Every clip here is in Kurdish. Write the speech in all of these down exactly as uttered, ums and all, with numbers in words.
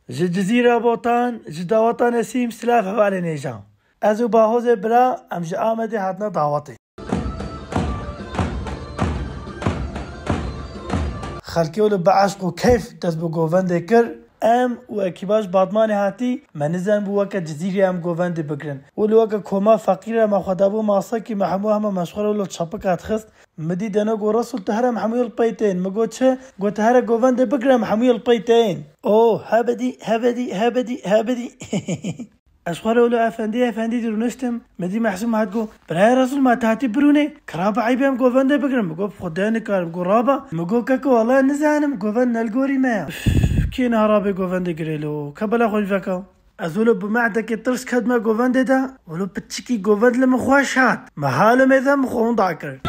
Ji Cizîra Botan, ji daweta Nesîm, silav hevalên hêja. Ez û Bahozê bira, em ji Amedê hatine dawetê. Xelkê wilo bi eşq û keyf dest bi govendê kir. Em û ekîba ji Batmanê hatî, me nizanin bû weke Cizîrê em govendê bigirin. Wilo weke koma feqîr e, me xwe dabû masekî, me hemû hema meşxwera wilo çapika dixist. Mi dî deno got, Resul, tu here em hemû yê li pey tên. Mi got, çi? Got, tu here govendê bigire em hemû yê li pey tên. O, hebedî, hebedî, hebedî, hebedî. Ez xwe re wilo efendî, efendî dirûniştim. Mi dî Mehsûm hat got, birayê Resul, ma tu hatî birûnê? Kira bi eybê em govendê bigirin. Mi got, bi Xwedê nikarim. Got, raba. Mi got, keko, wela nizanim, govend ne li gorî me ya. Üf, kê niha rabê govendê girê lo? Ke bela xwe jî veka. Ez wilo bi mehdekê tirs ketime govendê de, wilo piçikî govend li min xweş hat. Me halo mêze min xwe winda kir.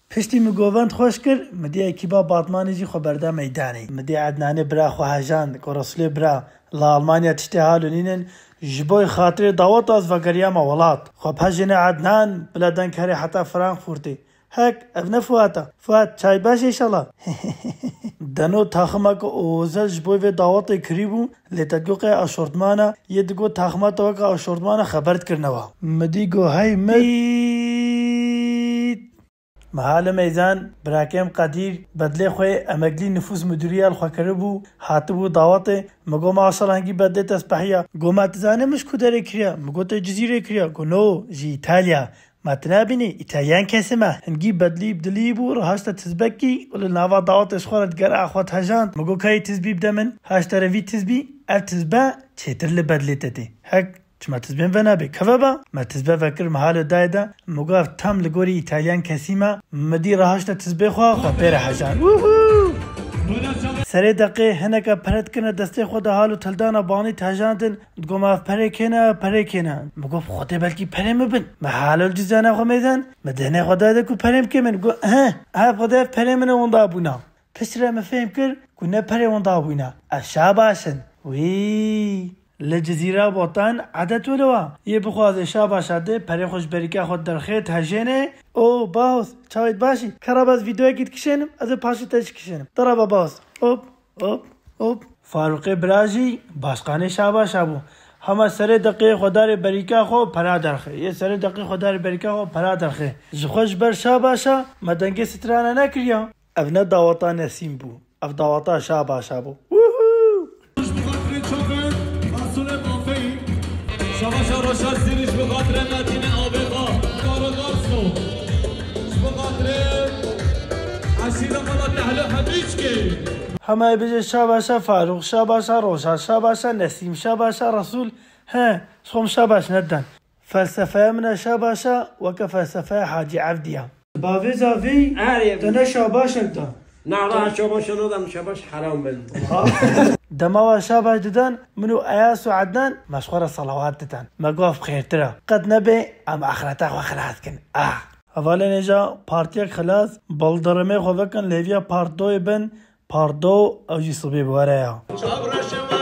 Piştî min govend xweş kir, min dî ekîba Batmanê jî xwe berda meydanê. Min dî Ednanê bira xwe hejand, ku Resûlê bira, li Almanya tiştê halo nînin, ji bo xatirê daweta ez vegeriyama welat. Xwe bihejêne Ednan, bila deng herê heta Frankfurtê. Hek, ev ne Fuat e. Fuat, çay baş inşallah. Deno taximeke ozel ji bo vê dawetê kirîbû, lê te digot qey aşortman e, yê digot taxima te weke aşortman e xeber dikirine we. Mi dî got, hey, mi. Mehalê meyzan, birakêm Qedîr, bedlê xwe emeklî nifûs mudûriya li xwe kiribû, hatibû dawetê. Mi got, maşallah, hingî bedlê te spehiya. Got, ma tu zanî min ji ku derê kiriya? Mi got, te Cizîrê kiriya. Got, no, ji Îtalya. Ma tu nabînî, Îtalyan kesim e. Hingî bedlî bi dilî bû, rihişte tizbekî û li nava dawetê ji xwe re digere xwe dihejand. Mi got, kayê tizbî bide min. Haşte re vî tizbî, ev tizbe çêtir li bedlê te tê. Hek. Çima tizbên ve nabê? Keve ba? Me tizbe vekir, mehalê dayê de, mi got, ev tam li gorî Îtalyan kesî me, mi dî rehişte tizbê xwe, xwe pê re hejan. Wûhû! Serê deqê hineke pere dikirine destê xwe de halo tildana banî tejandin, digot, ma ev perê kêne, perê kêne. Mi got, bi Xwedê belkî perê min bin. Mi halo li cizana xwe mêzan, mi dehnê xwe dayê de ku perê min kê min. Got, he, he, bi Xwedê ev perê min e winda bûna. Piştre min fêm kir ku ne perê winda bûna. Ev şabaş in. Wî. Li Cizîra Botan edet wilo wa. Yê bixwaze şabaşa dê, perê xwe ji berîka xwe derxê, dihejêne. O, Bahoz, çawê tu baş î? Kera bes vîdeoyekî dikişênim, ez ê paşê te jî kişênim. Dera be Bahoz. Hop, hop, hop. Farûqê bira jî başqanê şabaşa bû. Hema serê deqê xwe darê berîka xwe pera derxê. Yê serê deqê xwe darê berîka xwe pera derxê. Ji xwe ji ber şabaşa me dengê strana nekiriya. Ev ne daweta Nesîm bû. Ev daweta Şabaşa bû. Wûhû! Ji bo xatirê çavên Masûlê Mafeyî. Şabaşa Roşar Sîrî, ji bo xatirê Nadînê Avêxa. Karo Garso. Ji bo xatirê eşîra mala Tehlo Hemîçkê. Hema ê bêje şabaşa Farûq, şabaşa Roşar, şabaşa Nesîm, şabaşa Resûl. He, ji xwe min şabaş nedidan. Felsefeya min a şabaşa weke felsefeya Hacî Evdî ya. Bavê zavî Erê. Te ne şabaşek da. Na, ra şabaş no dam, şabaş heram bin. Dema wa şabaş didan, min û Eyas û Ednan me ji xwe re salawat didan. Me got, ev xêrtir e. Qet nebe em axireta xwe xilas kin. Ah. Hevalên hêja, partiyek xilas, baldiremê xwe vekin, lêviya part doyê bin, part do ew jî sibê bi we re ya. Çav reşe